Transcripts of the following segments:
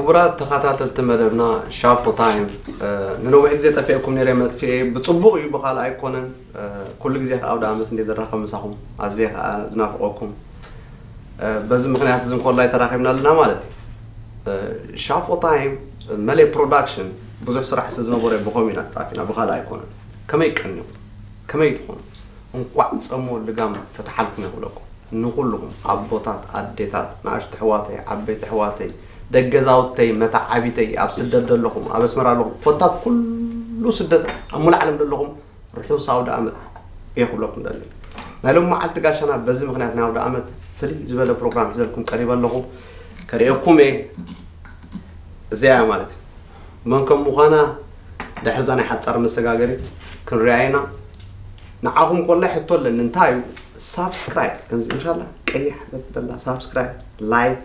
ክቡራት ተኸታተልቲ መደብና ሻፎ ታይም፣ ንነዊሕ ግዜ ጠፊኤኩም ነይረ፣ መጥፍኤ ብጽቡቕ እዩ፣ ብኻልእ ኣይኮነን። ኩሉ ግዜ ከኣ ኣውደ ዓመት እንደ ዝራኸብ ምሳኹም ኣዝየ ከኣ ዝናፍቐኩም። በዚ ምኽንያት እዚ እንኮላይ ተራኺብና ኣለና ማለት እዩ። ሻፎ ታይም፣ መሌ ፕሮዳክሽን ብዙሕ ስራሕ ስለ ዝነበረ ብኸምኡ ኢና ተጣፊና፣ ብኻልእ ኣይኮነን። ከመይ ቀኒኹም? ከመይ ትኾኑ? እንኳዕ ጸሞ ልጋም ፈትሓልኩም ይኽብለኩም። ንኹልኹም ኣቦታት፣ ኣዴታት፣ ንኣሽቱ ኣሕዋተይ፣ ዓበይቲ ኣሕዋተይ፣ ደገዛውተይ፣ መተዓቢተይ፣ ኣብ ስደት ዘለኹም፣ ኣብ ኣስመራ ኣለኹም፣ ኮታ ኩሉ ስደት ኣብ ሙሉእ ዓለም ዘለኹም ርሑስ ኣውደ ዓመት እየ ክብለኩም ደሊ። ናይ ሎም መዓልቲ ጋሻና በዚ ምኽንያት ናይ ኣውደ ዓመት ፍልይ ዝበለ ፕሮግራም ሒዘልኩም ቀሪበ ኣለኹ። ከርእየኩም እየ። እዚኣ እያ ማለት እዩ። መን ከም ምዃና ድሕሪ እዛ ናይ ሓጻር መሰጋገሪት ክንሪኣ ኢና። ንዓኹም ኮላይ ሕቶ ኣለኒ። እንታይ እዩ? ሳብስክራይብ፣ ከምዚ እንሻላ ቀይሕ በቲ ደላ ሳብስክራይብ፣ ላይክ፣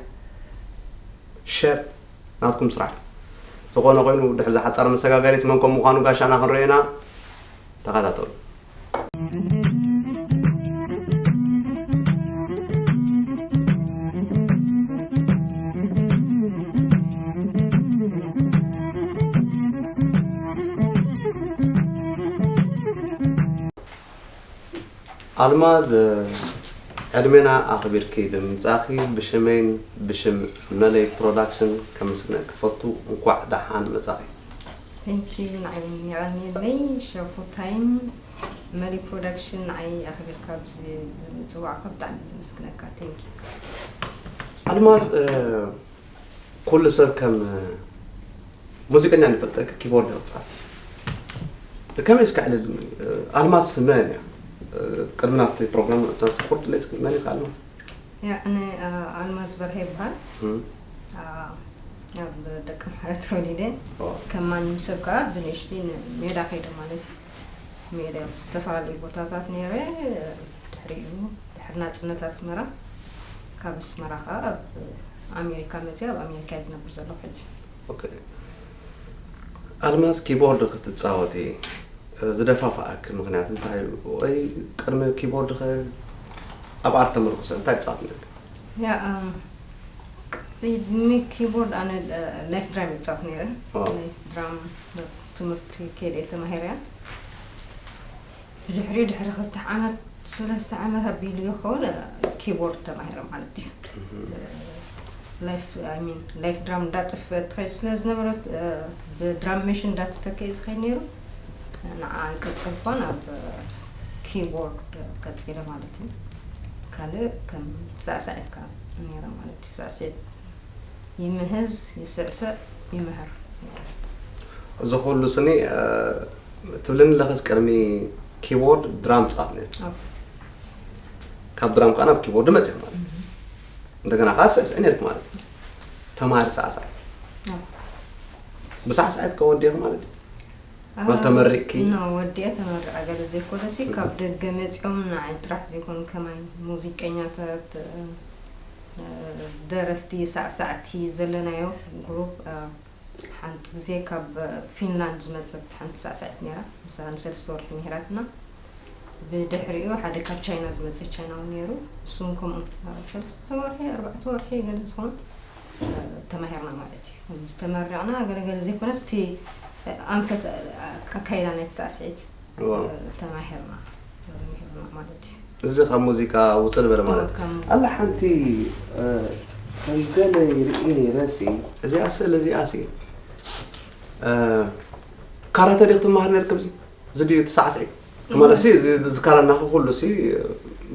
ሸር ናትኩም ስራሕ። ዝኾነ ኮይኑ ድሕሪ እዛ ሓጻር መሰጋገሪት መን ከም ምዃኑ ጋሻና ክንርኢ ኢና። ተኸታተሉ። ኣልማዝ፣ ዕድሜና ኣኽቢርኪ ብምምጻእኺ ብሽመይን ብሽም መለይ ፕሮዳክሽን ከመስግነኪ እፈቱ። እንኳዕ ደሓን መጻኺ። Thank you ንዓይ እውን የቐንየለይ። ሸፉ ታይም መሊ ፕሮዳክሽን ንዓይ ኣኽቢርካ ኣብዚ ምጽዋዕካ ብጣዕሚ እየ ዘመስግነካ። Thank you። ኣልማዝ፣ ኩሉ ሰብ ከም ሙዚቀኛ ንፈልጠኪ፣ ኪቦርድ እየ ትጻወቲ። ከመይ እስከ ኣዕልልኒ? ኣልማዝ መን እያ? ቅድሚ ናብቲ ፕሮግራም ምእታው እስከ ቁርጥለይ እስከ መን ኢኻ ኣልማዝ? ያ፣ ኣነ ኣልማዝ በርሀ ይበሃል። ኣብ ደቀምሓረ ተወሊደ። ከም ማንም ሰብ ከኣ ብንእሽተይ ንሜዳ ከይደ ማለት እዩ። ሜዳ ኣብ ዝተፈላለዩ ቦታታት ነይረ። ድሕሪኡ ድሕሪ ናጽነት ኣስመራ፣ ካብ ኣስመራ ከኣ ኣብ ኣሜሪካ መጽየ፣ ኣብ ኣሜሪካ እየ ዝነብር ዘለኹ ሕጂ። ኦኬ። ኣልማዝ ኪቦርድ ክትጻወቲ ዝደፋፍኣኪ ምኽንያት እንታይ እዩ? ወይ ቅድሚ ኪቦርድ ከ ኣብ ኣርት ተመርኩሰ እንታይ ትጻወት ነይርኪ? ያ፣ ቅድሚ ኪቦርድ ኣነ ላይፍ ድራም እጻወት ነይረ። ላይፍ ድራም ትምህርቲ ከይደ ተማሂረ። ብድሕሪኡ ድሕሪ ክልተ ዓመት ሰለስተ ዓመት ኣቢሉ ይኸውን ኪቦርድ ተማሂረ ማለት እዩ። ላይፍ ድራም እንዳጠፍአት ትኸይድ ስለ ዝነበረት ብድራም መሽን እንዳተተከየ ዝኸይድ ነይሩ። ንዓ ክጽልኮ ናብ ኪቦርድ ቀጺለ ማለት እዩ። ካልእ ከም ሳዕሳዒት ከኣ ነይረ ማለት እዩ። ሳዕስዒት ይምህዝ፣ ይስዕስዕ፣ ይምህር። እዚ ኩሉ ስኒ ትብልኒ ኣለኽስ ቅድሚ ኪቦርድ ድራም ትጻወት ነይርኪ። ካብ ድራም ከኣ ናብ ኪቦርድ መጺኺ ማለት እዩ። እንደገና ከኣ ትስዕስዒ ነይርኪ ማለት እዩ። ተማሃሪ ሳዕሳዒት። ብሳዕሳዒት ከ ወዲእኺ ማለት እዩ። ማለት ተመሪቕኪ? ኖ፣ ወዲአ ተመሪቐ ገለ ዘይኮነሲ ካብ ደገ መጺኦም ንዓይ ጥራሕ ዘይኮኑ ከማይ ሙዚቀኛታት፣ ደረፍቲ፣ ሳዕሳዕቲ ዘለናዮ ግሩፕ ሓንቲ ግዜ ካብ ፊንላንድ ዝመጸት ሓንቲ ሳዕሳዒት ነይራ። ምሳና ንሰለስተ ወርሒ ምሂራትና። ብድሕሪኡ ሓደ ካብ ቻይና ዝመጸ ቻይናዊ ነይሩ። እሱ እውን ከምኡ ሰለስተ ወርሒ፣ ኣርባዕተ ወርሒ ገለ ዝኾኑ ተማሂርና ማለት እዩ። ዝተመረቕና ገለገለ ዘይኮነስ እቲ ኣንፈት ኣካይዳ ናይቲ ሳዕስዒት ተማሂርና ተማሂርና ማለት እዩ። እዚ ካብ ሙዚቃ ውፅእ ዝበለ ማለት እዩ። ኣላ ሓንቲ ከም ገለ ይርኢ ነይረሲ እዚኣ ስእል እዚኣ ሲ ካራተ ዲ ክትመሃር ነርክ ብዚ እዚ ድዩ እቲ ሳዕስዒት? ማለት ሲ እዚ ዝካረናኺ ኩሉ ሲ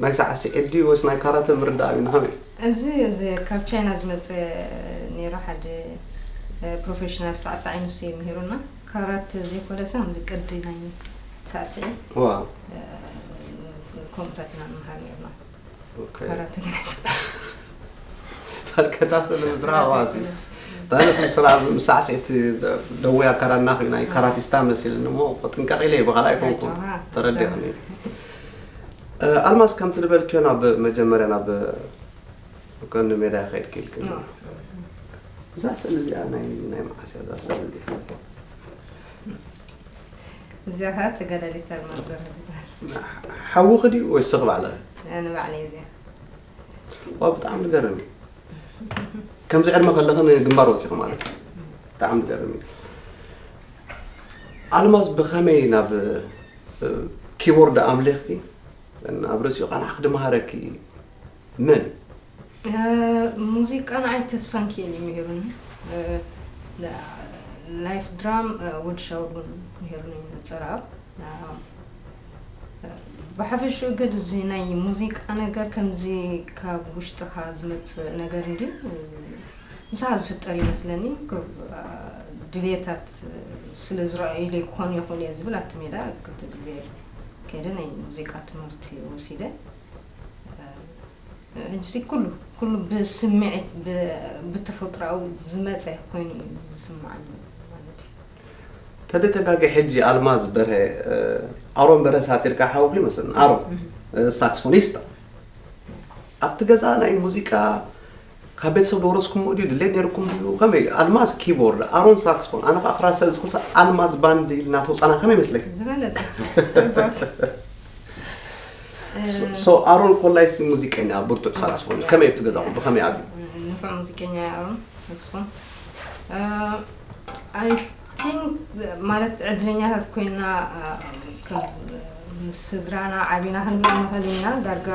ናይ ሳዕስዒት ድዩ ወይስ ናይ ካራተ ምርዳእ እዩ ንኸመይ? እዚ እዚ ካብ ቻይና ዝመፀ ነይሩ ሓደ ፕሮፌሽናል ሳዕሳዒ ንሱ እዩ ምሂሩና። ካራተ ዘይኮነሰ ከምዚ ቅዲ ናይ ሳዕስዒት ዋ ከምኡታት ኢና ንምሃር ነርና። ካራተ ግን ፈርከታ ስለ ምስራቕ ዋሲ ታነስ ምስራቕ ምሳዕስዒት ደወያ ካራና ኮይና ካራቲስታ መሲልኒ እሞ ጥንቀቕ ኢለ ብኻልእ ኣይኮንኩ ተረዲኽኒ። ኣልማዝ ከምቲ ዝበልክዮ ናብ መጀመርያ ናብ ቀንዲ ሜዳ ከይድኪ ኢልክኒ። እዛ ስእሊ እዚኣ ናይ ናይ መዓስ እያ እዛ ስእሊ እዚኣ? እዚኣ ከዓ ተጋዳሊት ኣልማዝ በርሀ ትበሃል። ሓውኺ ድዩ ወይ ስኺ ባዕልኺ? ኣነ ባዕለይ እዚኣ። ዋ ብጣዕሚ ዝገርም እዩ። ከምዚ ዕድመ ከለኺ ንግንባር ወፂኺ ማለት እዩ። ብጣዕሚ ዝገርም እዩ። ኣልማዝ ብኸመይ ናብ እ፣ ኪቦርድ ኣምሊኽኪ ናብ ርእሲኡ ቃንዓ ክድመሃረኪ መን እዩ? ሙዚቃ ንዓይ ተስፋንኪኤል እዩ ምሂሩኒ። ላይፍ ድራም ወዲ ሻውል እውን ምሂሩኒ እዩ ነፀራብ። ብሓፈሽኡ ግን እዚ ናይ ሙዚቃ ነገር ከምዚ ካብ ውሽጥኻ ዝመፅእ ነገር እንዲ ምሳኻ ዝፍጠር ይመስለኒ። ድልየታት ስለ ዝረኣዩለይ ክኾኑ ይኽእሉ እየ ዝብል ኣብቲ ሜዳ ክልተ ግዜ ከይደ ናይ ሙዚቃ ትምህርቲ ወሲደ። ሕጂ ኩሉ ኩሉ ብስምዒት ብተፈጥሮኣዊ ዝመፀ ኮይኑ እዩ ዝስማዓኒ ማለት እዩ። ተደተጋጊ ሕጂ ኣልማዝ በርሀ ኣሮን በርሀ ሳጢርካ ሓውኺ ይመስለኒ ኣሮን ሳክስፎኒስታ ኣብቲ ገዛ ናይ ሙዚቃ ካብ ቤተሰብ ደወረስኩምኡ ድዩ ድሌት ነይርኩም ድዩ ከመይ ኣልማዝ ኪቦርድ ኣሮን ሳክስፎን ኣነ ከዓ ክራሰ ዝኽሳ ኣልማዝ ባንድ ኢልና ተውፃና ከመይ መስለኪ ዝበለፀ ፅቡቅ so ኣሮን ኮላይሲ ሙዚቀኛ ብርቱዕ ሳክስፎን ከመይ ኣብቲ ገዛኹም ብኸመይ ኣትዩ ንፉዕ ሙዚቀኛ እዩ ኣሮን ሳክስፎን I think ማለት ዕድለኛታት ኮይና ከም ምስ ስድራና ዓቢና ክንብል ንኽእል ኢና ዳርጋ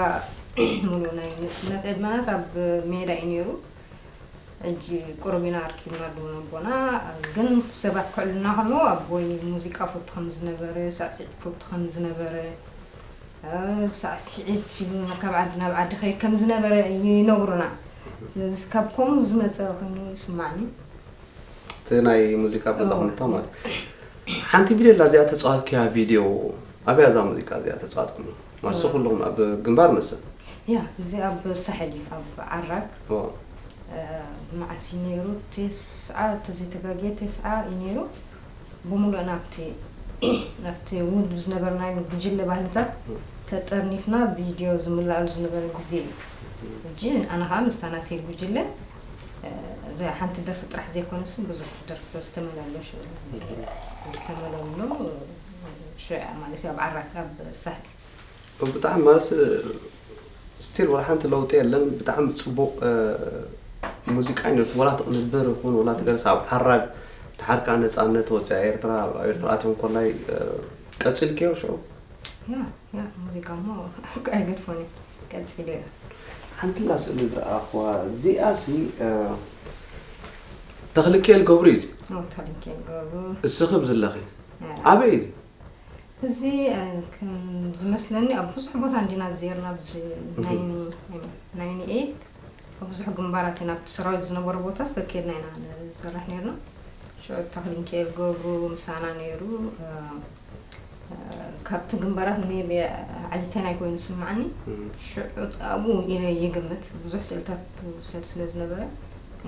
ሙሉእ ናይ ንእስነት ዕድመናስ ኣብ ሜዳ እዩ ነይሩ ሕጂ ቁሩብ ኢና ኣርኪብና ኣለዉ ኣቦና ግን ሰባት ክዕሉና ከለዉ ኣቦይ ሙዚቃ ፈቱ ከም ዝነበረ ሳዕስዒት ፈቱ ከም ዝነበረ ሳዕስዒት ኢሉ ካብ ዓዲ ናብ ዓዲ ከይድ ከም ዝነበረ ይነግሩና ስለዚ ካብ ከምኡ ዝመፀ ኮይኑ ይስማዕኒ እቲ ናይ ሙዚቃ በዛ ክምታ ማለት እዩ ሓንቲ ቪድዮ ላ እዚኣ ተፃዋትክያ ቪድዮ ኣበያ እዛ ሙዚቃ እዚኣ ተፃዋትኩም ማለት ኩልኹም ኣብ ግንባር መስል ያ እዚ ኣብ ሳሕል እዩ ኣብ ዓራግ መዓስ እዩ ነይሩ ተስዓ ተዘይተጋግየ ተስዓ እዩ ነይሩ ብምሉእ ናብቲ ኣብቲ ውድብ ዝነበርናዮ ጉጅለ ባህልታት ተጠርኒፍና ቪድዮ ዝምልኣሉ ዝነበረ ግዜ እዩ። ሕጂ ኣነ ከዓ ምስታ ናተይ ጉጅለ እዚኣ ሓንቲ ደርፊ ጥራሕ ዘይኮነስ ብዙሕ ደርፍታት ዝተመላለሹ ዝተመለሉ ሽዑ ማለት እዩ ኣብ ዓራክ ኣብ ሳሕል ብጣዕሚ ማለት ስቲል ወላ ሓንቲ ለውጢ የለን ብጣዕሚ ፅቡቅ ሙዚቃ እዩ ነርቱ ወላ ትቅንብር ይኹን ወላ ትገርስ ኣብ ሓራግ ድሓር ከዓ ነፃነት ወፅያ ኤርትራ ኣብ ኤርትራ ኣትዮም ኮላይ ቀፂልክዮ ሽዑ ያ ያ ሙዚቃ ሞ ኣይገድፎን እዩ ቀፂሉ እዩ ሓንቲ ላ ስእሊ ዝረኣኽዋ እዚኣ ሲ ተኽልክኤል ገብሩ እዩ ተኽልክኤል ገብሩ እስኺ ብዝለኺ ኣበይ እዚ እዚ ዝመስለኒ ኣብ ብዙሕ ቦታ እንዲና ዜርና ኣብዚ ናይኒ ኤት ኣብ ብዙሕ ግንባራት ኢና ኣብቲ ሰራዊት ዝነበሩ ቦታ ዝተከድና ኢና ንሰርሕ ነርና ሽዑ ተኽሊንክኤል ገብሩ ምሳና ነይሩ ካብቲ ግንባራት ሜቢ ዓሊተን ኣይኮይኑ ስምዓኒ ሽዑ ኣብኡ ኢለ ይግምት ብዙሕ ስእልታት ትውሰድ ስለ ዝነበረ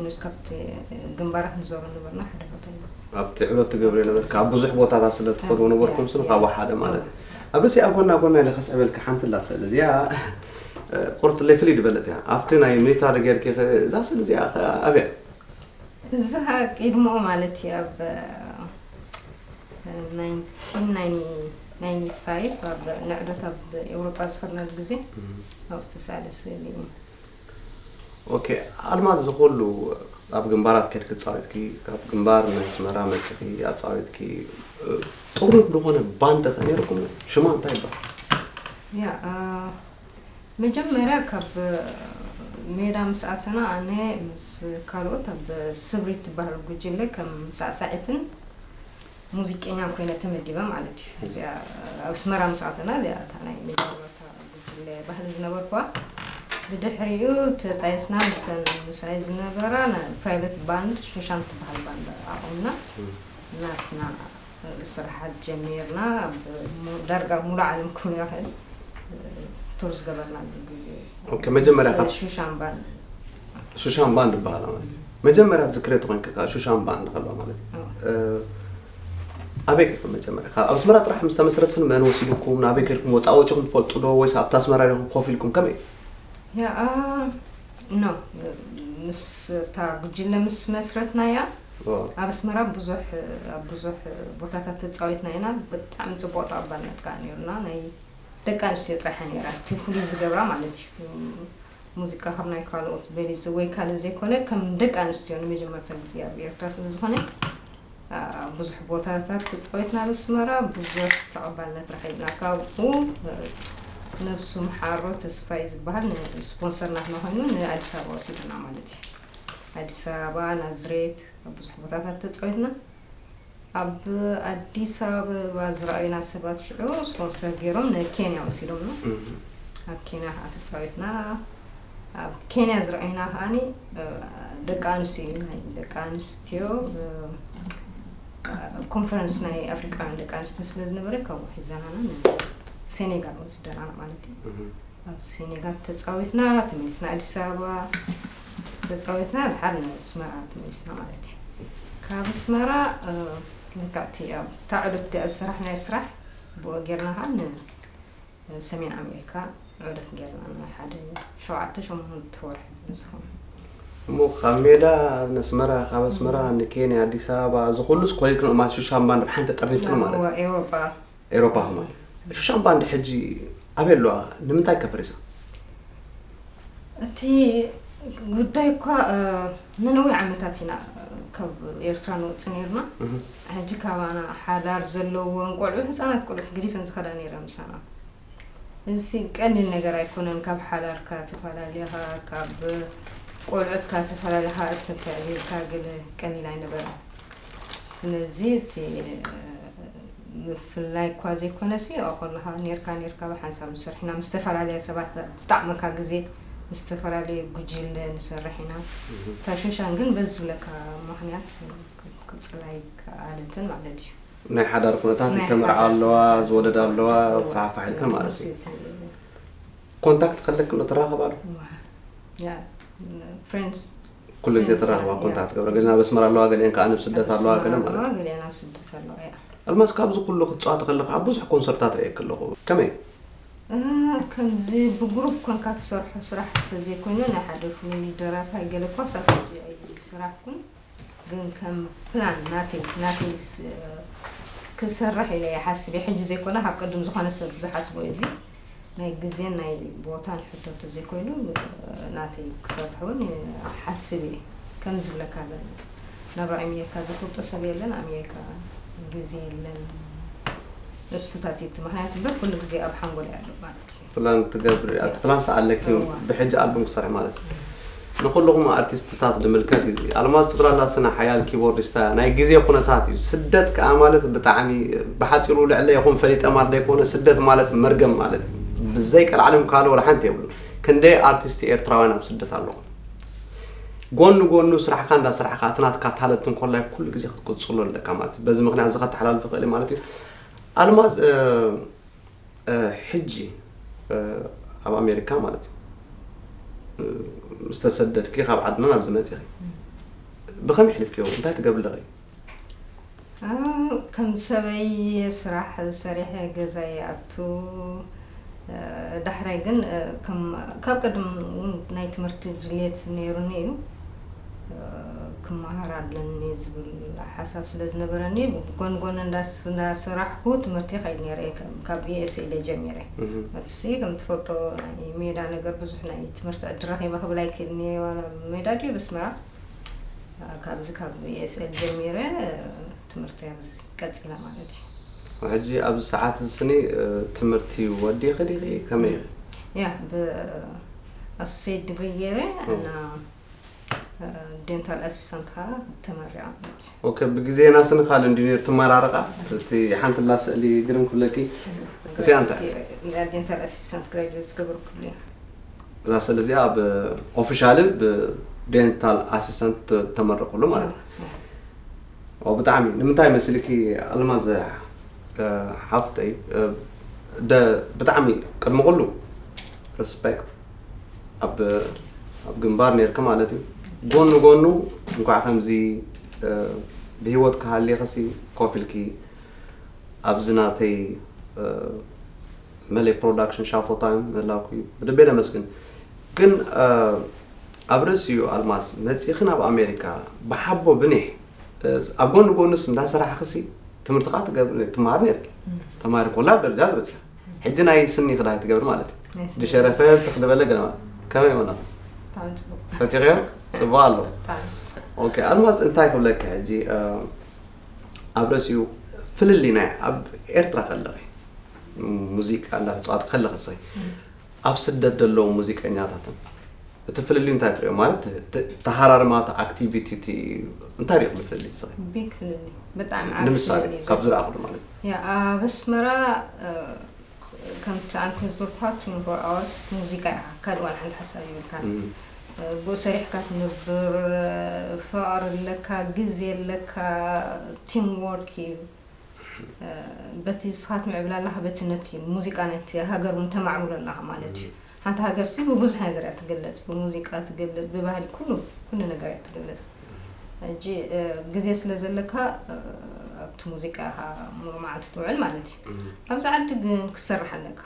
ንስ ካብቲ ግንባራት ንዞሮ ነበርና ሓደ ቦታ እዩ ኣብቲ ዕሎት ትገብሪ ነበርካ ኣብ ብዙሕ ቦታታት ስለ ትኸድዎ ነበርኩም ስሉ ካብኡ ሓደ ማለት እዩ ኣብ ርእሲኣ ጎና ጎና ኢለ ከስዕበልካ ሓንቲ ላ ስእሊ እዚኣ ቁርጥለይ ፍልይ ዝበለት እያ ኣብቲ ናይ ሚሊታሪ ጌርኪ እዛ ስእሊ እዚኣ ኣብያ እዚ ኸዓ ቅድምኡ ማለት እዩ ኣብ ናይንቲን ናይንቲ ፋይቭ ኣብ ንዕዶት ኣብ ኤውሮጳ ዝኸድናሉ ግዜ ኣብኡ ዝተሳእለ ስእሊ እዩ ኦኬ ኣልማዝ እዚ ኩሉ ኣብ ግንባራት ከድኪ ፃዊትኪ ካብ ግንባር ናይ ኣስመራ መፅኺ ኣፃዊትኪ ጥሩፍ ዝኾነ ባንድ ከ ነይርኩም ሽማ እንታይ ይበሃል ያ መጀመርያ ካብ ሜዳ ምስ ኣተና ኣነ ምስ ካልኦት ኣብ ስብሪት ትበሃል ጉጅለ ከም ሳዕሳዒትን ሙዚቀኛን ኮይነ ተመዲበ ማለት እዩ። እዚኣ ኣብ ኣስመራ ምስ ኣተና እዚኣ እታ ናይ መጀመርታ ጉጅለ ባህሊ ዝነበርኩዋ። ብድሕሪኡ ተጣይስና ምስተን ምሳይ ዝነበራ ፕራይቨት ባንድ ሹሻን ትበሃል ባንድ ኣቑምና ናትና ስራሓት ጀሚርና ዳርጋ ሙሉ ዓለም ክብሎ ይኽእል ቱር ዝገበርናሉ ግዜ መጀመርያ ካብ ሹሻን ባንድ ሹሻን ባንድ ይበሃላ ማለት እዩ መጀመርያ ዝክሬቱ ኮንክ ሹሻን ባንድ ከለዋ ማለት እዩ ኣበይ ከ መጀመርያ ኣብ ኣስመራ ጥራሕ ምስ ተመስረትስን መን ወሲዱኩም ናበይ ከድኩም ወፃ ወፂኹም ትፈልጡ ዶ ወይስ ኣብታ ኣስመራ ዲኹም ኮፍ ኢልኩም ከመይ ያ ኖ ምስ እታ ጉጅለ ምስ መስረትናያ ኣብ ኣስመራ ብዙሕ ኣብ ብዙሕ ቦታታት ተፃዊትና ኢና ብጣዕሚ ፅቡቅ ተቐባልነት ከዓ ነይሩና ናይ ደቂ ኣንስትዮ ጥራሕ ነይራ እቲ ፍሉይ ዝገብራ ማለት እዩ ሙዚቃ ካብ ናይ ካልኦት በሊጹ ወይ ካልእ ዘይኮነ፣ ከም ደቂ ኣንስትዮ ንመጀመርታ ግዜ ኣብ ኤርትራ ስለ ዝኾነ፣ አ፣ ብዙሕ ቦታታት ተጻዊትና ኣብ ኣስመራ ብዙሕ ተቐባልነት ረኺብና። ካብኡ፣ እ፣ ነብሱ ምሓሮ ተስፋይ ዝበሃል ን-፣ ስፖንሰር ናትና ኮይኑ ንኣዲስ ኣበባ ወሲዱና ማለት እዩ። ኣዲስ ኣበባ፣ ናዝሬት፣ ኣብ ብዙሕ ቦታታት ተጻዊትና። ኣብ ኣዲስ ኣበባ ዝረኣዩና ሰባት ሽዑ ስፖንሰር ገይሮም ንኬንያ ወሲዶምና። ኣብ ኬንያ ከዓ ተጻዊትና። ኣብ ኬንያ ዝረኣዩና ከዓኒ፣ እ፣ ደቂ ኣንስትዮ እዩ፣ ናይ ደቂ ኣንስትዮ፣ እ፣ ኮንፈረንስ ናይ ኣፍሪቃውያን ደቂ ኣንስትዮ ስለ ዝነበረ ካብኡ ሒዘናና ንሴኔጋል ወሲደናና ማለት እዩ። ኣብ ሴኔጋል ተጻዊትና፣ ተመሊስና ኣዲስ ኣበባ ተጻዊትና፣ ድሓር ንኣስመራ ተመሊስና ማለት እዩ። ካብ ኣስመራ፣ እ፣ ልክዕቲ ኣብ እታ ዑደት ገ-፣ ስራሕ ናይ ስራሕ ብኡ ጌርና ከዓ ን-፣ ሰሜን ኣሜሪካ ዑደት ጌርና፣ ናይ ሓደ ሸውዓተ ሸሞንተ ወርሒ ዝኸውን። እሞ ካብ ሜዳ ንኣስመራ፣ ካብ ኣስመራ ንኬንያ፣ ኣዲስ ኣበባ፣ እዚ ኩሉስ ኮሊልክን ማለት ሹሻን ባንድ ብሓንቲ ጠርኒፍክን ማለት እዩ? ኤውሮጳ። ኤውሮፓ ማለት። ሹሻን ባንድ ሕጂ ኣበይ ኣለዋ? ንምንታይ ከ ፈሪሳ? እቲ ጉዳይ እኳ፣ እ፣ ንነዊሕ ዓመታት ኢና ካብ ኤርትራ ንወጽእ ነይርና። እህ። ሕጂ ካባና ሓዳር ዘለወን ቆልዑ፣ ህጻናት ቆልዑ ገዲፈን ዝኸዳ ነይረን ምሳና። እዚ ቀሊል ነገር ኣይኮነን። ካብ ሓዳርካ ተፈላለኻ፣ ካብ ቆልዑትካ ተፈላለኻ፣ እስርካ ዕቢርካ ገለ ቀሊል ኣይነበረን። ስለዚ እቲ፣ እ፣ ምፍላይ እኳ ዘይኮነሲ፣ ኣብኡ ከለኻ ኔርካ ኔርካ ብሓንሳብ ንሰርሕ ኢና። ምስ ዝተፈላለያ ሰባት፣ ዝጠዕመካ ግዜ ምስ ዝተፈላለየ ጉጅለ ንሰርሕ ኢና። እታ ሹሻን ግን በዚ ዝብለካ ምኽንያት ክትቅጽል ኣይከኣለትን ማለት እዩ። ናይ ሓዳር ኩነታት ናይ ይተመርዓ ሓዳር ኣለዋ፣ ኩነታት ዝወለዳ ኣለዋ፣ እዋ፣ ፋሕፋሕ ኢልክን ማለት እዩ። ንሱ እቲ ኮንታክት ከለክን ዶ ትራኸባሉ? እዋ። ያ፣ ፍሬንድስ። ኩሉ ግዜ ፍሬንድስ፣ ተራኽባ ያ። ኮንታክት ገብረ። ገሊአን ኣብ ኣስመራ ኣለዋ፣ ገሊአን ከኣ ኣብ ስደት ኣለዋ፣ ገለ ኣለዋ፣ ማለት። ገሊአን ኣብ ስደት ኣለዋ፣ ያ። ኣልማዝ፣ ካብዚ ኩሉ ክትጻወቲ ከለኻ ኣብ ብዙሕ ኮንሰርታት ርእየኪ ኣለኹ። ከመይ? እ፣ ከምዚ ብግሩፕ ኮንካ ትሰርሖ ስራሕ እንተዘይኮይኑ፣ ናይ ሓደ ፍሉይ ደራፋይ ገለ እኳ ሳብ ሕጂ ኣይሰራሕኩን። ግን ከም ፕላን ናተይ፣ ናተይ ስ-፣ ክሰርሕ ኢለ እየ ሓስብ እየ። ሕጂ ዘይኮነ፣ ካብ ቅድም ዝኾነ ሰብ ዝሓስቦ እዩ። እዚ ናይ ግዜን ናይ ቦታን ሕቶ እንተዘይኮይኑ፣ ናተይ ክሰርሕ እውን ሓስብ እየ። ከም ዝብለካ፣ ናብራ ኣሜሪካ ዝፈልጦ ሰብ የለን። ኣሜሪካ ግዜ የለን። እሱታት እዩ እቲ ምኽንያት እምበር፣ ኩሉ ግዜ ኣብ ሓንጎለይ ኣሎ ማለት እዩ። ፕላን ትገብሪ፣ ያ። ፕላን ሰኣለኪ እዋ። ብሕጂ ኣልበም ክሰርሕ ማለት እዩ። ንኹልኹም ኣርቲስትታት ዝምልከት እዩ። ኣልማዝ ትብላላ ስነ ሓያል ኪቦርዲስታ ናይ ግዜ ኩነታት እዩ። ስደት ከኣ ማለት ብጣዕሚ ብሓጺሩ ልዕለ ይኹን ፈሊጠ ማለት ዘይኮነ፣ ስደት ማለት መርገም ማለት እዩ። ብዘይ ቀልዓለም ካልእ ወላ ሓንቲ የብሉን። ክንደይ ኣርቲስት ኤርትራውያን ኣብ ስደት ኣለኹም። ጎኒ ጎኑ ስራሕካ እንዳስራሕካ፣ እቲ ናትካ ታለንት እንኮላይ ኩሉ ግዜ ክትቅጽሎ ኣለካ ማለት እዩ። በዚ ምኽንያት እዚ ከተሓላልፍ ይኽእል ማለት እዩ። ኣልማዝ፣ እ፣ እ፣ ሕጂ፣ እ፣ ኣብ ኣሜሪካ ማለት እዩ፣ እ፣ ምስ ተሰደድኪ ካብ ዓድና ናብዚ መጺኺ፣ ብኸመይ ኣሕሊፍክዮ? እንታይ ትገብሪ ኣለኺ? እ፣ ከም ሰበይ ስራሕ ሰሪሐ ገዛ ይኣቱ። እ፣ ዳሕራይ ግን፣ እ፣ ከም፣ ካብ ቀደም እውን ናይ ትምህርቲ ድልየት ነይሩኒ እዩ። እ፣ ክመሃር ኣለኒ ዝብል ሓሳብ ስለ ዝነበረኒ፣ ጎን ጎን እንዳስ-፣ እንዳሰራሕኩ ትምህርቲ ይኸይድ ነይረ። ከም፣ ካብ ዩ ኤስ ኤል ጀሚረ። እህ። እቲ ከም ትፈልጦ ናይ ሜዳ ነገር ብዙሕ ናይ ትምህርቲ ዕድል ረኺበ ክብል ኣይክእልን እየ። ዋላ ሜዳ ድዩ ብስመራ? እ፣ ካብዚ ካብ ዩ ኤስ ኤል ጀሚረ፣ እ፣ ትምህርቲ ኣብዚ ቀጺለ ማለት እዩ። ሕጂ ኣብዚ ሰዓት እዚ ስኒ፣ እ፣ ትምህርቲ ወዲኺ ዲኺ? ከመይ ኢኺ? ያ፣ ብ-፣ ኣሶሴት ዲግሪ ገይረ ኦ። እና፣ እ፣ ዴንታል ኣሲስታንት ከዓ ተመሪቐ ማለት እዩ። ኦኬ፣ ብግዜና ስኒ ካልእ እንድዩ ነይሩ ትመራረቓ። እቲ ሓንቲ ላ ስእሊ ግርም ክብለኪ። እዚኣ እንታይ? ዴንታል ኣሲስታንት ግራጁዌት ዝገበርኩሉ እዩ። እዛ ስእሊ እዚኣ ኣብ ኦፊሻልን ብዴንታል ኣሲስታንት ተመረቕሉ ማለት እዩ። ኦ፣ ብጣዕሚ። ንምንታይ መስልኪ ኣልማዝ፣ እ፣ ሓፍተይ፣ እ፣ ደ-፣ ብጣዕሚ ቅድሚ ኩሉ ሪስፔክት ኣብ፣ ኣብ ግንባር ነይርኪ ማለት እዩ። ጎኑ ጎኑ እንኳዕ ከምዚ፣ እ፣ ብህይወት ክሃልየኽሲ ኮፍ ኢልኪ ኣብዚ ናተይ፣ እ፣ መለይ ፕሮዳክሽን ሻፎታን ምህላውኪ ብልቢ ነመስግን። ግን፣ እ፣ ኣብ ርእሲኡ ኣልማዝ መጺእኺ ናብ ኣሜሪካ ብሓቦ ብኒሕ፣ እ፣ ኣብ ጎኒ ጎንስ እንዳሰራሕክሲ ትምህርቲ ከዓ ትገብ-፣ ትመሃር ነርኪ። እም። ተማሪ ኮላ ኣብ ደረጃ ዝበጽሐ። ሕጂ ናይ ስኒ ክዳይ ትገብሪ ማለት እዩ። ናይ ስኒ ድሸረፈ ክዳይ። ትኽድበለ ገለ ማለት። ከመይ ይኾና? ብጣዕሚ ጽቡቅ። ፈቲኽዮ? ጽቡቕ ኣሎ። ብጣዕሚ። ኦኬ፣ ኣልማዝ፣ እንታይ ክብለኪ ሕጂ፣ እ፣ ኣብ ርእሲኡ ፍልልይ ናይ ኣብ ኤርትራ ከለኺ፣ ሙዚቃ እንዳተጻወትኪ ከለኺ፣ እስኺ ኣብ ስደት ዘለዉ ሙዚቀኛታትን እቲ ፍልልዩ እንታይ ትርእዮ? ማለት፣ ተ-፣ ተሃራርማ፣ እቲ ኣክቲቪቲ፣ እቲ እንታይ ርኢኹም ፍልልይ እስኺ? ቢግ ፍልልይ። ብጣዕሚ ዓቢ ንምሳሌ ፍልልይ እዩ ካብ ዘሎ። ዝረኣኹሉ ማለት። ያ፣ ኣብ ኣስመራ፣ እ፣ ከምቲ ኣንቲ ዝበልኩኻ ትዌንቲ ፎር ኣወርስ ሙዚቃ ኢኻ። ካልእ ዋላ ሓንቲ ሓሳብ የብልካን። እም፣ እ፣ ብኡ ሰሪሕካ ትነብር፣ እ፣ ፍቕሪ ኣለካ፣ ግዜ ኣለካ፣ ቲም ዎርክ እዩ። እ፣ በቲ ንስኻ ትምዕብል ኣለኻ፣ በቲ ነቲ ሙዚቃ ናይቲ ሃገር እውን ተማዕብሎ ኣለኻ ማለት እዩ። ሓንቲ ሃገር ሲ ብብዙሕ ነገር እያ ትግለጽ፣ ብሙዚቃ ትግለጽ፣ ብባህሊ፣ ኩሉ፣ ኩሉ ነገር እያ ትግለጽ። ሕጂ፣ እ፣ ግዜ ስለ ዘለካ፣ እ፣ ኣብቲ ሙዚቃ ኢኻ ሙሉእ መዓልቲ ትውዕል ማለት እዩ። እም፣ ኣብዚ ዓዲ ግን ክትሰርሕ ኣለካ።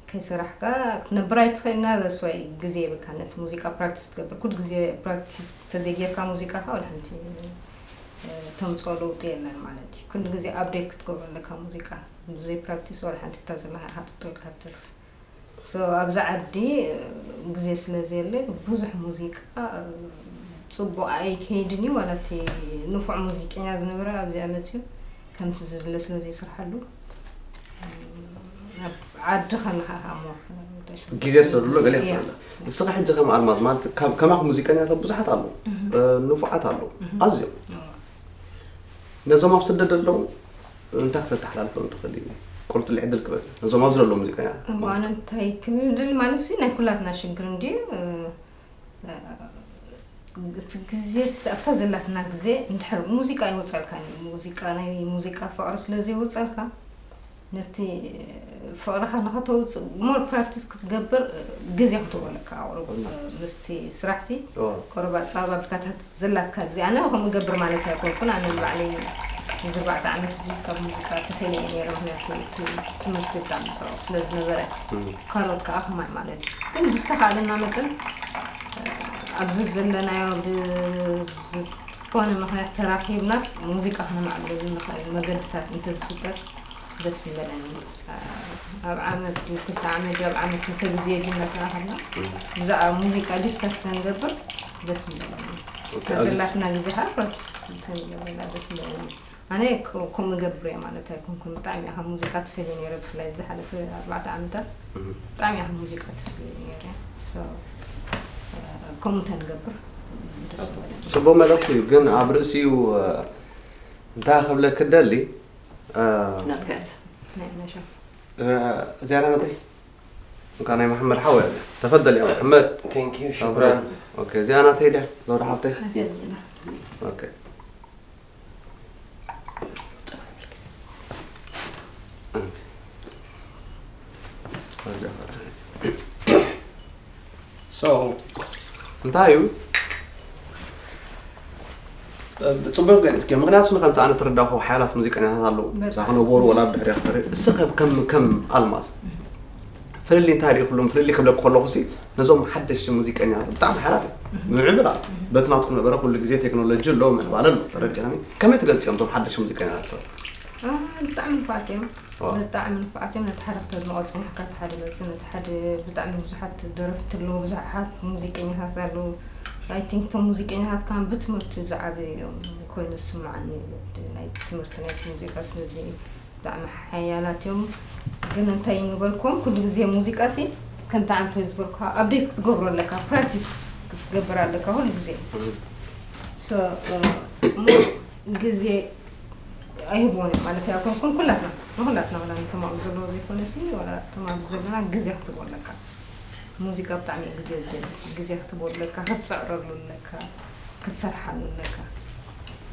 ከይሰራሕካ ክትነብር ኣይትኽእልና፣ that's why ግዜ የብልካ ነቲ ሙዚቃ ፕራክቲስ ትገብር። ኩሉ ግዜ ፕራክቲስ ተዘይጌርካ ሙዚቃኻ ወላ ሓንቲ፣ እ፣ ተምጽኦ ለውጢ የለን ማለት እዩ። ኩሉ ግዜ ኣፕዴት ክትገብሮ ኣለካ ሙዚቃ። ብዘይ ፕራክቲስ ወላ ሓንቲ እታ ዘለኻ ኢኻ ጠጠው ኢልካ ትተርፍ። So ኣብዚ ዓዲ፣ እ፣ ግዜ ስለ ዘየለ ብዙሕ ሙዚቃ፣ እ፣ ጽቡቕ ኣይከይድን እዩ። ዋላ እቲ ንፉዕ ሙዚቀኛ ዝነበረ ኣብዚኣ መጺኡ ከምቲ ዝድለ ስለ ዘይሰርሓሉ፣ እ፣ ኣብ ዓዲ ከለኻ ኢኻ እሞ ተሽምቶ ግዜ ስለ ዘሎ ገለ እያ። ይኽእል። ንስኻ ሕጂ ከም ኣልማዝ ማለት ካብ ከማኽ ሙዚቀኛታት ብዙሓት ኣለዉ፣ እ፣ ንፉዓት ኣለዉ፣ ኣዝዮም። ነዞም ኣብ ስደት ዘለዉ እንታይ ክተተሓላልፎም ትኽእል እዩ? ቁርጡሊ ዕድል ክበል ነዞም ኣብዚ ዘለዉ ሙዚቀኛታት። እሞ ኣነ እንታይ ክብል ማለት ሲ ናይ ኩላትና ሽግር እንድዩ። እ፣ እ፣ እቲ ግዜ ስ-፣ ኣብታ ዘላትና ግዜ እንድሕር ሙዚቃ ኣይወጸልካን እዩ። ሙዚቃ፣ ናይ ሙዚቃ ፍቕሪ ስለ ዘይወጸልካ፣ ነቲ ፍቕርኻ ንኸተውጽእ ሞር ፕራክቲስ ክትገብር ግዜ ክትህቦ ኣለካ። ኣቕርቡ ምስቲ ስራሕ ሲ ኦ። ቆረባ ጻባ ብካታት ዘላትካ ግዜ። ኣነ ከምኡ ገብር ማለት ኣይኮንኩን። ኣነ ንባዕለይ እዚ ኣርባዕተ ዓመት እዚ ካብ ሙዚቃ ተፈልየ እየ ነይረ። ምኽንያቱ እቲ ትምህርቲ ብጣዕሚ ጽዑቕ ስለ ዝነበረ፣ እም። ካልኦት ከኣ ከማይ ማለት እዩ። ግን ብዝተኻእለና መጠን ኣብዚ ዘለናዮ ብዝኾነ ምኽንያት ተራኺብናስ ሙዚቃ ክነማዕብለሉ ንኽእል መገድታት እንተዝፍጠር ደስ ምበለኒ። ኣብ ዓመት ድዩ ክልተ ዓመት ድዩ ኣብ ዓመት ክልተ ግዜ ድዩ እናተራኸብና ብዛዕባ ሙዚቃ ዲስካስ ተንገብር ደስ ምበለኒ። ኦኬ፣ ኣብዚ ዘላትና ግዜ ከዓ ፕራክቲስ ተንገብርላ ደስ ምበለኒ። ኣነ ከ-፣ ከምኡ እገብር እየ ማለት ኣይኮንኩን። ብጣዕሚ እየ ካብ ሙዚቃ ትፈልየ ነይረ፣ ብፍላይ ዝሓለፈ ኣርባዕተ ዓመታት እም። ብጣዕሚ እየ ካብ ሙዚቃ ትፈልየ ነይረ። So፣ ከምኡ እንተንገብር ደስ ምበለኒ። ጽቡቕ መልእኽቲ እዩ፣ ግን ኣብ ርእሲኡ፣ እ፣ እንታይ ክብለኪ እደሊ፣ እ፣ ናትካስ? ናይ ነሻ። እ፣ እዚኣ ናተይ? እንኳ ናይ መሓመድ ሓወይ ኣለ። ተፈደል ያ መሓመድ። Thank you፣ ሽኩራን። ሽኩራን። ኦኬ፣ እዚኣ ናተይ ድያ? ዘውዲ ሓፍተይ? Yes። ኦኬ። So፣ እንታይ እዩ? ብጽቡቕ ገሊጽክዮ። ምኽንያቱ ከምቲ ኣነ ተረዳኹ ሓያላት ሙዚቀኛታት ኣለዉ። በጣም። እዛ ክነበሩ ወላ ብድሕሪያ ክተርኢ። እስኸ ከም፣ ከም ኣልማዝ ፍልልይ እንታይ ርኢኹሎም? ፍልልይ ክብለኩ ከለኹ ሲ ነዞም ሓደሽቲ ሙዚቀኛታት ብጣዕሚ ሓያላት እዮም። ምዕብል ኣሎ። በቲ ናትኩም ነበረ ኩሉ ግዜ ቴክኖሎጂ ኣሎ፣ ምዕባለ ኣሎ። ተረዲእኒ? ከመይ ትገልጽዮም እዞም ሓደሽቲ ሙዚቀኛታት ሰብ? አ፣ ብጣዕሚ ንፉዓት እዮም። ዋው። ብጣዕሚ ንፉዓት እዮም። ነቲ ሓደ ክተድንቖ ጸኒሕካ፣ እቲ ሓደ መጽእ፣ ነቲ ሓደ ብጣዕሚ ብዙሓት ደረፍቲ ኣለዉ፣ ብዙሓት ሙዚቀኛታት ኣለዉ። I think እቶም ሙዚቀኛታት ከማን ብትምህርቲ ዝዓበዩ እዮም ኮይኑ ዝስምዓኒ። ናይ ትምህርቲ፣ ናይ ሙዚቃ፣ ስለዚ ብጣዕሚ ሓያላት እዮም። ግን እንታይ ንበልኩም፣ ኩሉ ግዜ ሙዚቃ ሲ ከምቲ ዓንተ ዝበልኩኻ ኣፕዴት ክትገብሮ ኣለካ፣ ፕራክቲስ ክትገብር ኣለካ ኩሉ ግዜ። እም። So፣ እ፣ እሞ ግዜ ኣይህብዎን እዮም ማለት ኣይኮንኩን። ኩላትና፣ ንኹላትና፣ ዋላ ነቶም ኣብኡ ዘለዉ ዘይኮነ ሲ፣ ዋላ እቶም ኣብዚ ዘለና ግዜ ክትህቦ ኣለካ። ሙዚቃ ብጣዕሚ እዩ ግዜ ዝደሊ። ግዜ ክትህቦ ኣለካ፣ ክትጽዕረሉ ኣለካ፣ ክትሰርሓሉ ኣለካ።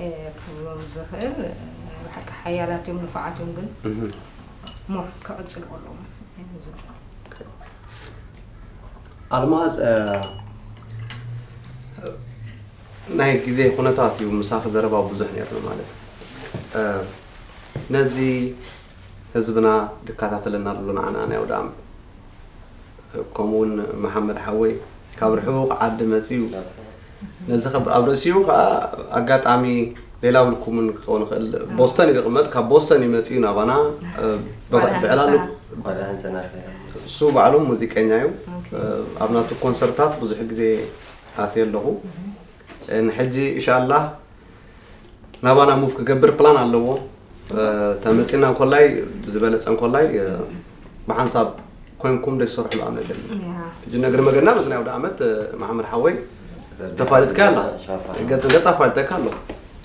እ፣ ክብሎም ዝኽእል፣ እ፣ ብሓቂ ሓያላት እዮም፣ ንፉዓት እዮም፣ ግን እህ። ሞር ክቕጽልዎ ኣለዎም ዝብል። ኣልማዝ፣ እ፣ ናይ ግዜ ኩነታት እዩ ምሳኺ ዘረባ ብዙሕ ነይርና ማለት እዩ። እ፣ ነዚ ህዝብና ዝከታተለና ዘሎ ንዓና ናይ ኣውደ ዓመት፣ እ፣ ከምኡ እውን መሓመድ ሓወይ ካብ ርሑቕ ዓዲ መጺኡ ነዚ ከብ-፣ ኣብ ርእሲኡ ከዓ ኣጋጣሚ ሌላ ውልኩምን ክኸውን ይኽእል፣ ቦስተን እዩ ዝቕመጥ፣ ካብ ቦስተን እዩ መጺኡ ናባና፣ እ፣ ብቐ-፣ ብዕላሉ ጓል ኣንጸና። እሱ ባዕሉ ሙዚቀኛ እዩ። ኣብ ናቱ ኮንሰርታት ብዙሕ ግዜ ኣትየ ኣለኹ። ንሕጂ ኢንሻላህ ናባና ሙቭ ክገብር ፕላን ኣለዎ። ተመፂና እንኮላይ ዝበለፀ እንኮላይ ብሓንሳብ ኮይንኩም ደስ ሰርሕሉ ኣመት። ሕጂ ነግሪ መገና በዚ ናይ ወደ ዓመት መሓመድ ሓወይ ተፋልጥካ ኣላ። ገፅ ገፅ ኣፋልጠካ ኣሎ።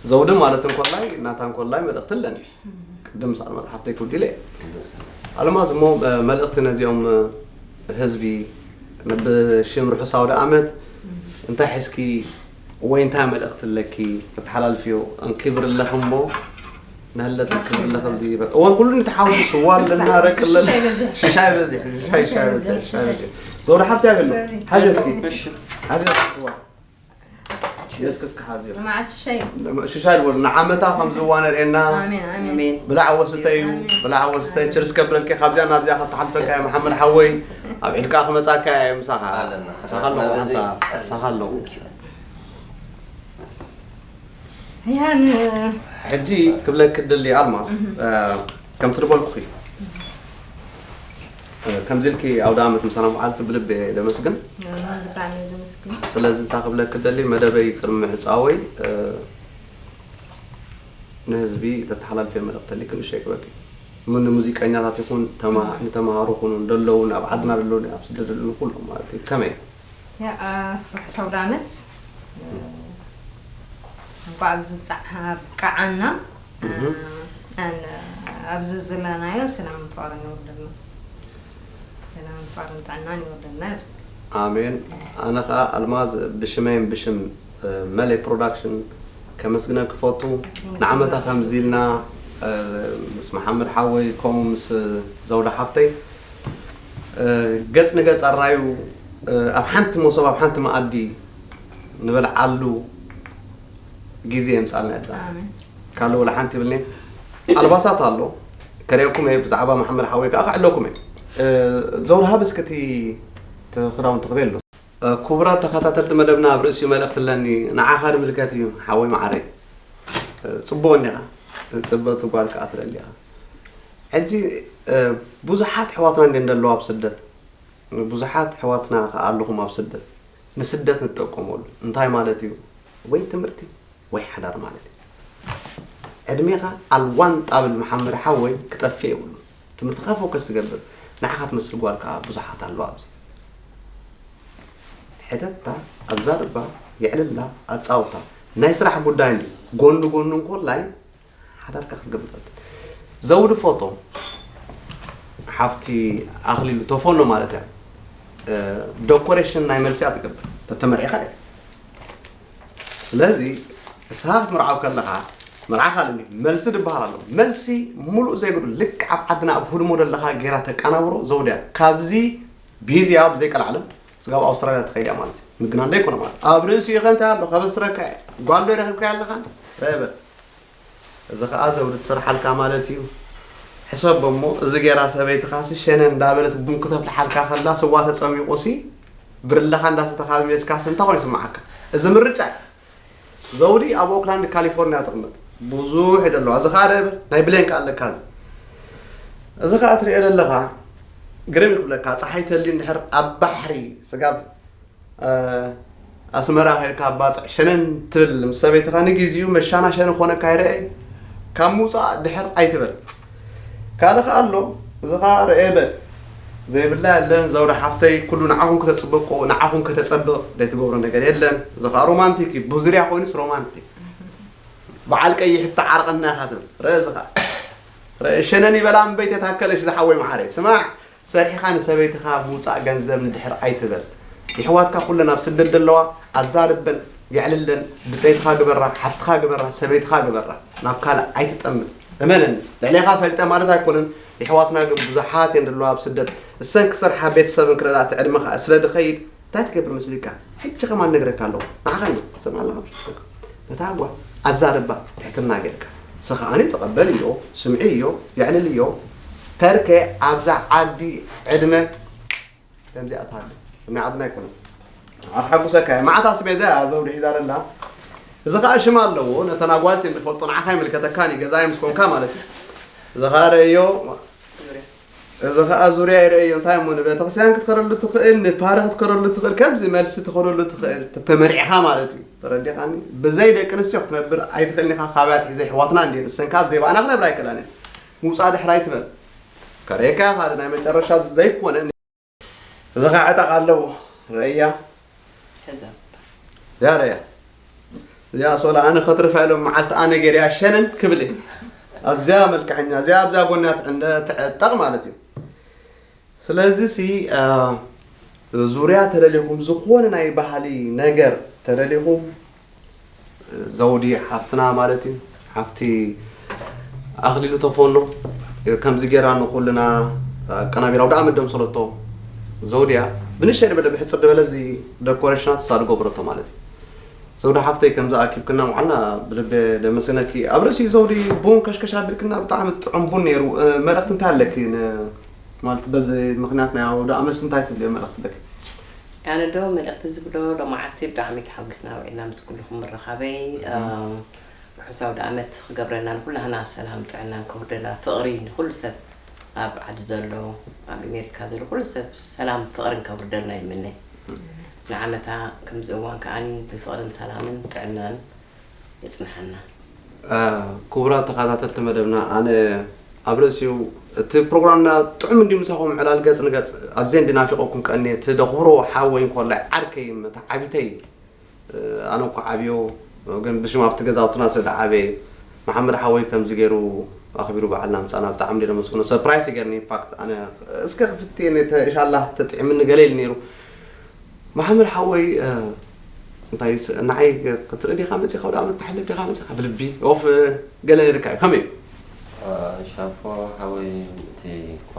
ዘውዲ ማለት እንኮላይ ናታ እንኮላይ መልእክቲ ኣለኒ። ቅድም ሰዓል መፅሓፍተይ ክውዲለ እየ። ኣለማዝ እሞ መልእክቲ ነዚኦም ህዝቢ ብሽም ርሑስ ኣውደ ኣመት እንታይ ሒዝኪ ወይ እንታይ መልእክቲ ኣለኪ ክትሓላልፍዮ? እንክብር ኣለኺ እሞ ንህለት እንክብር ኣለኺ ኣብዚ በቃ እዋን ኩሉ ንተሓውሱ ስዋ ኣለና ረቂ ኣለና ሽሻይ በዚሕ ሽሻይ ሽሻይ በዚሕ ሽሻይ በዚሕ ዘውደ ሓብቲ ኣበሎ ሓጀ እስኪ ሓጀ ስዋ የስክስካ ሓዝዮ ንመዓት ሽሻይ ሽሻይ ዝበሉ ንዓመታ ከም ዝዋ ነርእና ኣሜን ኣሜን ኣሜን። ብላዕ ወስተይ እዩ ኣሜን። ብላዕ ወስተይ ችርስ ከብለልኪ ካብዚያ ናብዚያ ከተሓልፈካ እየ መሓመድ ሓወይ ኣብ ዒድካ ክመፃካ እየ ምሳኻ ኣለና። ምሳኻ ኣለኹ ሓንሳ ምሳኻ ኣለኹ ያን ሕጂ ክብለኪ ደሊ ኣልማዝ ከምቲ ዝበልኩኺ ከምዚ ኢልኪ ኣውደ ኣመት ምሳና ምዓልቲ ብልቢ እየ ደመስግን። ብጣዕሚ እየ ዘመስግን። ስለዚ እንታ ክብለኪ ደሊ መደበይ ቅድሚ ምሕፃወይ ንህዝቢ ተተሓላልፊ መልእክቲ ደሊ ክንእሽተይ ክበኪ ምን ሙዚቀኛታት ይኹን ንተምሃሮ ኩኑ ደለውን ኣብ ዓድና ደለውን ኣብ ስደት ደለውን ኩሎም ማለት እዩ ከመይ ርሑስ ኣውደ ኣመት እንኳዕ ኣብዚ ብቃዓና ኣብዚ ዘለናዮ ሰላም ፍቅርን ይወርደልና ሰላም ፍቅርን ጥዕናን ይወርደልና ኣሜን ኣነ ከዓ ኣልማዝ ብሽመይን ብሽም መሌ ፕሮዳክሽን ከመስግነኪ ክፈቱ ንዓመታ ከምዚ ኢልና ምስ መሓመድ ሓወይ ከምኡ ምስ ዘውደ ሓፍተይ ገፅ ንገፅ ኣራዩ ኣብ ሓንቲ መሶብ ኣብ ሓንቲ መኣዲ ንበልዓሉ ግዜ የምፃልና ዛ ካልእ ወላ ሓንቲ ይብልኒ ኣልባሳት ኣሎ ከሪአኩም እየ ብዛዕባ መሓመድ ሓወይ ከዓ ክዕለኩም እየ ዘውርሃብ እስክቲ ክዳውንቲ ክበሉ ክቡራት ተኸታተልቲ መደብና ኣብ ርእሲኡ መልእክቲ ኣለኒ ንዓኻ ንምልከት እዩ ሓወይ መዓረይ ፅቡቅ እንዲኻ ፅብቅቲ ጓል ከዓ ትደሊ ኢኻ ሕጂ ብዙሓት ኣሕዋትና እንደ እንደለዉ ኣብ ስደት ብዙሓት ኣሕዋትና ከዓ ኣለኹም ኣብ ስደት ንስደት ንጠቀመሉ እንታይ ማለት እዩ ወይ ትምህርቲ ወይ ሓዳር ማለት እዩ ዕድሜኻ ኣልዋን ጣብል መሓመድ ሓወይ ክጠፍእ የብሉ ትምህርትኻ ፎከስ ትገብር ንዓኻ ትመስል ጓል ከዓ ብዙሓት ኣለዋ ኣብዚ ሕተታ ኣዛርባ የዕልላ ኣፃውታ ናይ ስራሕ ጉዳይ እንዲ ጎኒ ጎኒ እንኮላይ ሓዳርካ ክትገብር ዘውዲ ፎቶ ሓፍቲ ኣኽሊሉ ተፈኖ ማለት እያ ደኮሬሽን ናይ መልሲ እያ ትገብር ተተመርዒኻ እያ ስለዚ ንስኻ ክትምርዓው ከለኻ መርዓ ካልእ መልሲ ድበሃል ኣሎ መልሲ ሙሉእ ዘይብሉ ልክዕ ኣብ ዓድና ኣብ ህድሞ ዘለኻ ጌራ ተቀናብሮ ዘውዲ እያ ካብዚ ቢዚ እያ ብዘይቀልዓለም ስጋብ ኣውስትራልያ ትኸይድ እያ ማለት እዩ ምግናን ደይኮነ ማለት ኣብ ርእሲኡ ከ እንታይ ኣሎ ከበስረካ እየ ጓል ዶ ረኺብካ ኣለኻ ረበ እዚ ከዓ ዘውዲ ትሰርሓልካ ማለት እዩ ሕሰቦ እሞ እዚ ጌራ ሰበይትኻሲ ሸነ እንዳበለት ቡን ክተፍልሓልካ ከላ ስዋ ተፀሚቑሲ ብርለኻ እንዳሰተኻ ብቤትካሲ እንታይ ኮይኑ ይስምዓካ እዚ ምርጫ እዩ ዘውዲ ኣብ ኦክላንድ ካሊፎርኒያ ትቕመጥ ብዙሕ እዩ ዘለዋ እዚ ከዓ ደበ ናይ ብሌን ከዓ ኣለካ እዚ እዚ ከዓ ትሪኦ ዘለኻ ግርም ይክብለካ ፀሓይ ተልዩ እንድሕር ኣብ ባሕሪ ስጋብ ኣስመራ ከድካ ኣብ ባፅዕ ሸነን ትብል ምስ ሰበይትኻ ንግዜኡ መሻናሸኒ ክኾነካ ይረአ ካብ ምውፃእ ድሕር ኣይትበል ካልእ ከኣ ኣሎ እዚ ከኣ ርአ በል ዘይብላ የለን ዘውዲ ሓፍተይ ኩሉ ንዓኹም ከተፅብቁ ንዓኹም ከተፀብቕ ዘይትገብሮ ነገር የለን እዚ ከኣ ሮማንቲክ እዩ ብዙርያ ኮይኑስ ሮማንቲክ በዓል ቀይሕ እተዓርቐና ኢኻ ትብል ርአ እዚ ከኣ ርአ ሸነን ይበላ እምበይ ተታከለሽ ዝሓወይ መዓረይ ስማዕ ሰሪሕኻ ንሰበይትኻ ምውፃእ ገንዘብ ንድሕር ኣይትበል። የሕዋትካ ኩለን ኣብ ስደት ዘለዋ ኣዛርበን የዕልለን ብፀይትኻ ግበራ ሓፍትኻ ግበራ ሰበይትኻ ግበራ ናብ ካልእ ኣይትጠምት እመነኒ ልዕሌኻ ፈሊጠ ማለት ኣይኮነን የሕዋትና ግን ብዙሓት እየን ዘለዋ ኣብ ስደት እሰን ክሰርሓ ቤተሰብን ክረድኣ እቲ ዕድመ ከዓ ስለ ድኸይድ እንታይ ትገብር መስሊካ ሕጂ ከማን ነግረካ ኣለኹ ንዓኻ እየ ሰምዓ ኣለኻ ነታ ጓል ኣዛርባ ትሕትና ጌርካ ሰኸኣኒ ተቐበልዮ ስምዕዮ የዕልልዮ ተርከ ኣብዛ ዓዲ ዕድመ ከምዚኣ ትሃሉ ቅድሚ ዓድና ኣይኮነን ኣትሓጉሰካ እያ መዓት ኣስቤዛ እያ ዘውዲ ሒዛ ደላ እዚ ከዓ ሽም ኣለዎ ነተን ኣጓልቲ እንፈልጦ ንዓኻ ይምልከተካን እዩ ገዛይ ምስ ኮንካ ማለት እዩ እዚ ከዓ ረእዮ እዚ ኸኣ ዙርያ ይርእዮ። እንታይ እሞ ንቤተክርስትያን ክትኸደሉ ትኽእል፣ ንፓሪ ክትከደሉ ትኽእል፣ ከምዚ መልሲ ትኸደሉ ትኽእል፣ ተመሪዕኻ ማለት እዩ። ተረዲኻኒ? ብዘይ ደቂ ኣንስትዮ ክትነብር ኣይትኽእልን ኢኻ። ካባያ ትሒዘ ኣሕዋትና እንድየን፣ እሰን ካብ ዘይባኣና ክነብራ ኣይክእላን እየን። ምውጻእ ድሕር ኣይትበል። ከርእየካ ኢኻ፣ ናይ መጨረሻ ዘይኮነ። እዚ ኸኣ ዕጠቕ ኣለዎ። ረእያ። ሕዛ። እዚኣ ረእያ። እዚኣ ሶላ ኣነ ከትርፋ ኢሎም መዓልቲ ኣነ ገይረያ ሸነን ክብል እየ። ኣዝያ መልክዐኛ፣ እዚኣ ኣብዛ ጎና ትዕንደ-፣ ትዕጠቕ ማለት እዩ። ስለዚ ሲ፣ አ፣ ዙርያ ተደሊኹም፣ ዝኾነ ናይ ባህሊ ነገር ተደሊኹም፣ ዘውዲ ሓፍትና ማለት እዩ። ሓፍቲ ኣኽሊሉ ተፈኖ ከምዚ ጌራ ንኹልና ኣቀናቢራ ወደ ኣመት ደምሰለቶ። ዘውድያ ብንእሽተይ ዝበለ ብሕጽር ዝበለ እዚ ደኮሬሽናት እሳ ዝገበረቶ ማለት እዩ። ዘውዲ ሓፍተይ ከምዚ ኣኪብክና ምዓልና ብልበ ደመስግነኪ። ኣብ ርእሲ ዘውዲ ቡን ከሽከሽ ኣቢልክና ብጣዕሚ ጥዑም ቡን ነይሩ። እ፣ መልእኽቲ እንታይ ኣለኪ? ን-፣ ማለት በዚ ምኽንያት ናይ ኣውደ ኣመት እንታይ ትብልዮ መልእኽቲ ኣለኪ? ኣነ ዶ መልእኽቲ ዝብሎ ሎማዓቲ ብጣዕሚ ተሓጒስና ውዒልና ምስ ኩልኹም ምርኻበይ። እም። እ፣ ርሑስ ኣውደ ኣመት ክገብረልና፣ ንኩላህና ሰላም ጥዕናን ከውርደልና፣ ፍቕሪ ንኩሉ ሰብ፣ ኣብ ዓዲ ዘሎ፣ ኣብ ኣሜሪካ ዘሎ ኩሉ ሰብ ሰላም ፍቕርን ከውርደልና ይምነ። ንዓመታ ከምዚ እዋን ከዓኒ ብፍቕርን ሰላምን ጥዕናን የጽንሓና። አ፣ ክቡራት ተኸታተልቲ መደብና፣ ኣነ ኣብ ርእሲኡ እቲ ፕሮግራምና ጥዑም እንድዩ ምሳኹም ዕላል ገጽ ንገጽ ኣዝየ እንዲ ናፊቐኩም ቀኒ እቲ ደኽብሮ ሓወይ እንኮላይ ዓርከይ መተዓቢተይ ኣነ እኮ ዓብዮ ግን ብሽም ኣብቲ ገዛውትና ስለ ዓበየ መሓመድ ሓወይ ከምዚ ገይሩ ኣኽቢሩ በዓልና ምጻና ብጣዕሚ እንዲ ነመስግኖ። ሰርፕራይዝ ገይርኒ። ኢንፋክት ኣነ እስከ ክፍትየኒ ተ-፣ ኢንሻላህ ተጥዒምኒ ገለ ኢሉ ነይሩ። መሓመድ ሓወይ፣ እ፣ እንታይ ስ-፣ ንዓይ ክትርኢ ዲኻ መጺኻ? ወደ ዓመት ተሕልፍ ዲኻ መጺኻ? ብልቢ ኦፍ፣ እ፣ ገለ ነይርካ እዩ። ከመይ እዩ? እ፣ ሻፎ ሓወይ፣ እቲ እኳ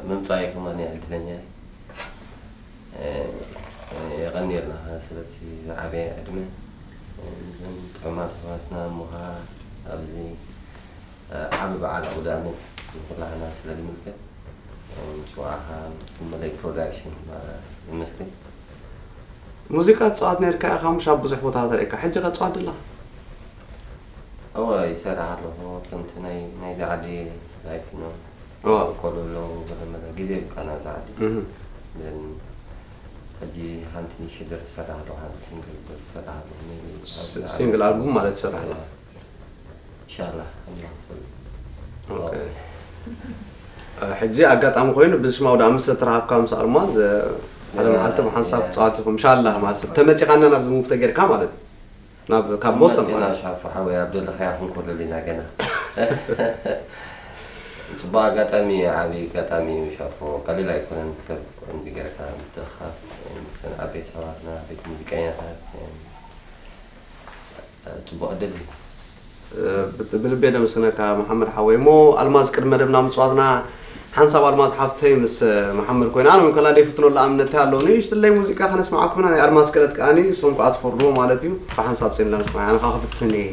ምምጻእይ ከማን ዕድለኛ እየ። እ፣ እ፣ የቐንየልና ስለቲ ዝዓበየ ዕድመ። እ፣ እዘን ጥዑማት ኣሕዋትና እሞኻ ኣብዚ፣ እ፣ ዓቢ በዓል ኣውደ ኣመት ንኹላህና ስለ ዝምልከት፣ እ፣ ምጽዋዕኻ ምስ መለይ ፕሮዳክሽን፣ እ፣ የመስግን። ሙዚቃ ትጻወት ነርካ ኢኻ፣ ምሽ ኣብ ብዙሕ ቦታ ተርእካ። ሕጂ ከ ትጻወት ደለኻ? እወ፣ ይሰርሕ ኣለኹ። ከምቲ ናይ፣ ናይዚ ዓዲ ላይፍ ነው። እወ። ኮለሎ፣ ገለመለ፣ ግዜ ይብቃ ናብዚ ዓዲ። እህ። ግን ሕጂ ሓንቲ ንእሽቶ ደርፊ ይሰርሕ ኣለኹ፣ ሓንቲ ሲንግል ደርፊ ይሰርሕ ኣለኹ። ሜቢ ስ-፣ ኣብዚ ዓዲ ሲንግል ኣልቡም ማለት ይሰርሕ ኣለኹ። እወ። ኢንሻላህ፣ ኣላህ ይፈልጥ። ኦኬ። እ፣ ሕጂ ኣጋጣሚ ኮይኑ ብሽም ኣውደ ኣመት ዝተራኸብካ ምስ ኣልማዝ፣ እ፣ ሓደ ያ፣ መዓልቲ ብሓንሳብ ያ። ክትጻወት ኢኹም፣ ኢንሻላህ ማለት እዩ። ተመጺኻና ናብዚ ሙቭ ተጌርካ ማለት እዩ። ናብ፣ ካብ ቦስተን መጺና ማለት እዩ። ሻፎ ሓወይ ኣብ ደለኻያ ክንኮለል ኢና ገና። ጽቡቕ ኣጋጣሚ፣ ዓቢ ኣጋጣሚ እዩ ሻፎ። ቀሊል ኣይኮነን ሰብ ከምዚ ጌርካ ምትእኽኻብ፣ ምስተን ዓበይቲ ኣሕዋትና፣ ዓበይቲ ሙዚቀኛታት፣ ጽቡቕ ዕድል እዩ። እ፣ ብት-፣ ብልቤ ደመስግነካ መሓመድ ሓወይ። እሞ ኣልማዝ ቅድሚ መደብና ምጽዋትና ሓንሳብ ኣልማዝ ሓፍተይ ምስ፣ እ፣ መሓመድ ኮይና፣ ኣነ እውን ከላ ደይፍትኖላ እምነተይ ኣለዎ። ንእሽትለይ ሙዚቃ ከነስምዓኩም ኢና፣ ናይ ኣልማዝ ክእለት ከኣኒ ንስኹም ከኣ ትፈርድዎ ማለት እዩ። ብሓንሳብ ጽንላ ንስማዕ፣ ኣነ ከኣ ክፍትን እየ።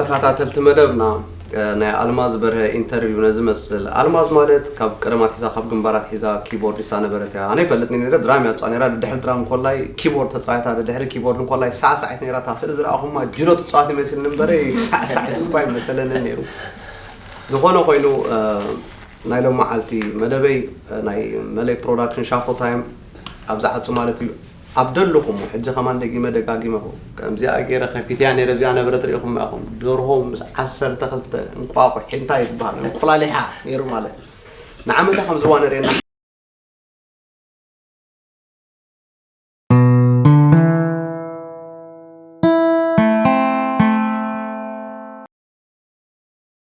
ተኸታተልቲ መደብና፣ ናይ ኣልማዝ በርሀ ኢንተርቪው ነዚ መስል። ኣልማዝ ማለት ካብ ቀደማት ሒዛ፣ ካብ ግንባራት ሒዛ ኪቦርዲስታ ነበረት እያ። ኣነ ይፈልጥኒ ነይረ፣ ድራም እያ ትፃወት ነይራ። ድድሕሪ ድራም እንኮላይ ኪቦርድ ተፃዊታ፣ ድድሕሪ ኪቦርድ እንኮላይ ሳዕሳዒት ነይራ። እታ ስእሊ ዝረኣኹማ ጅዶ ትፃወት ይመስልኒ እምበረ ሳዕሳዒት እኳ ይመሰለንን ነይሩ። ዝኾነ ኮይኑ፣ ናይ ሎም መዓልቲ መደበይ፣ ናይ መለይ ፕሮዳክሽን ሻፎ ታይም ኣብ ዝዓጽ ማለት እዩ። ኣብ ደለኹም ሕጂ ከማን ደጊመ ደጋጊመ ከምዚኣ ገይረ ከፊትያ ነይረ፣ እዚኣ ነበረት ርኢኹም ኢኹም። ደርሆ ምስ ዓሰርተ ክልተ እንቋቑሒ እንታይ ይበሃል እንቁላሊሓ ነይሩ ማለት እዩ። ንዓመታ ከም ዝዋ ነርእና